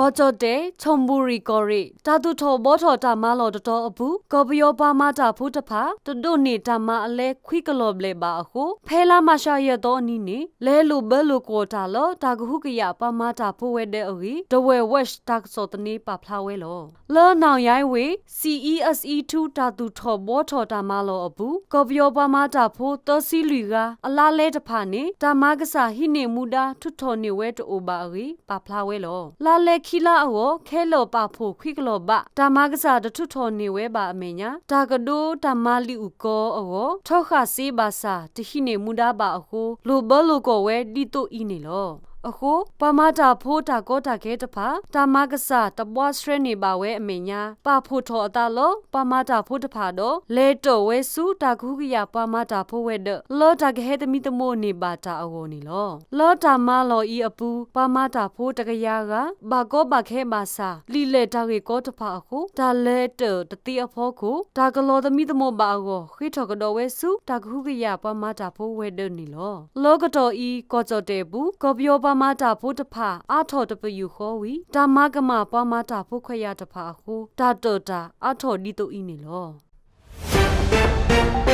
ကီၢ်ကၠီၣ်တဲၣ် ချီၣ်ဘူရံၣ်ကီၢ်ရ့ၣ် တၢ်သူၣ်ထီၣ်ဘှီထီၣ်တၢ်မၤလီၢ်တတီၤအပူၤ ကီၢ်ပယီၤပှၤမၤတၢ်ဖိတဖၣ် တဒိးန့ၢ်တၢ်မၤအလဲခွံကလီၢ်ဘျဲၣ်ဘၣ်အဃိ ဖဲလါမးရှးယဲၢ်သီအနံၤန့ၣ် လဲၤလိာ်ဘၢလိာ်ကွီၢ်တၢ်လၢတၢ်ကဟုကယာ်ပှၤမၤတၢ်ဖိဝဲၤဒၢးအဂ့ၢ် ဒဝဲၢ် Watch တၢ်ကစီၣ်သန့ပာ်ဖျါဝဲလီၤ. လၢ နၣ်ယါဝ့ၢ် စံၣ်အံ အၢစံၣ်ထူ တၢ်သူၣ်ထီၣ်ဘှီထီၣ်တၢ်မၤလီၢ်အပူၤ ကီၢ်ပယီၤပှၤမၤတၢ်ဖိသၢဆံလွံၢ်ဂၤ အလါလဲတဖၣ်န့ၣ် တၢ်မၤကစၢ်ဟံးန့ၢ်မူဒါထုးထီၣ်န့ၢ်ဝဲတအိၣ်ဘၣ်အဂ့ၢ် ပာ်ဖျါဝဲလီၤ. လါလဲခံလါအဂီၢ် ခဲလၢာ်ပာ်ဖှိၣ်ခွံကလီၢ်ဘၣ် တၢ်မၤကစၢ်တထုးထီၣ်န့ၢ်ဝဲဘၣ်အမဲာ်ညါ တၢ်ကဒိတၢ်မၤလံာ်အုၣ်ကီအဂီၢ် ထီဃာ်စ့ဘၣ်ဆၣ် တဟံးန့ၢ်မူဒါဘၣ်အဃိ လိာ်ဘၢလိာ်ကွီၢ်ဝဲဒ်သိးအံၤန့ၣ်လီၤ. အဃိ ပှၤမၤတၢ်ဖိတၢ်ကီတၢ်ခဲတဖၣ် တၢ်မၤကစၢ်တဘှါဆှဲန့ၢ်ဘၣ်ဝဲအမဲာ်ညါ ပာ်ဖှိၣ်ထီၣ်အသးလၢ ပှၤမၤတၢ်ဖိတဖၣ်ဒီး လဲၤတၢၢ်ဝဲဆူတၢ်ကဟုကယာ်ပှၤမၤတၢ်ဖိဝဲၤဒၢး လၢတၢ်ကဟဲသမံသမိးန့ၢ်ဘၣ်တၢ်အဂီၢ်န့ၣ်လီၤ. လၢတၢ်မၤလီၢ်အံၤအပူၤ ပှၤမၤတၢ်ဖိတကယၤဂၤ ဘၣ်ကီဘၣ်ခဲဘၣ်ဆၣ် လံာ်လဲၢ်တၢ်ဂ့ၢ်ကီတဖၣ်အဃိ တၢ်လဲၤတၢၢ်တသ့အဖီခိၣ် တၢ်ကလီၤသမံသမိးဘၣ်အဂီၢ် ဃ့ထီၣ်ကဒီးဝဲဆူ တၢ်ကဟုကယာ်ပှၤမၤတၢ်ဖိဝဲၤဒၢးန့ၣ်လီၤ. လၢကတီၢ်အံၤ ကီၢ်ကၠီၣ်တဲၣ်အပူၤ ကီၢ်ပယီၤပှၤမၤတၢ်ဖိတဖၣ် အါထီၣ်တပယူာ်ဃီဝံၤ တၢ်မၤကမၣ်ပှၤမၤတၢ်ဖိခွဲးယာ်တဖၣ်အဃိ တၢ်တၢၣ်တၢ်အါထီၣ်ဒ်သိးအံၤန့ၣ်လီၤ.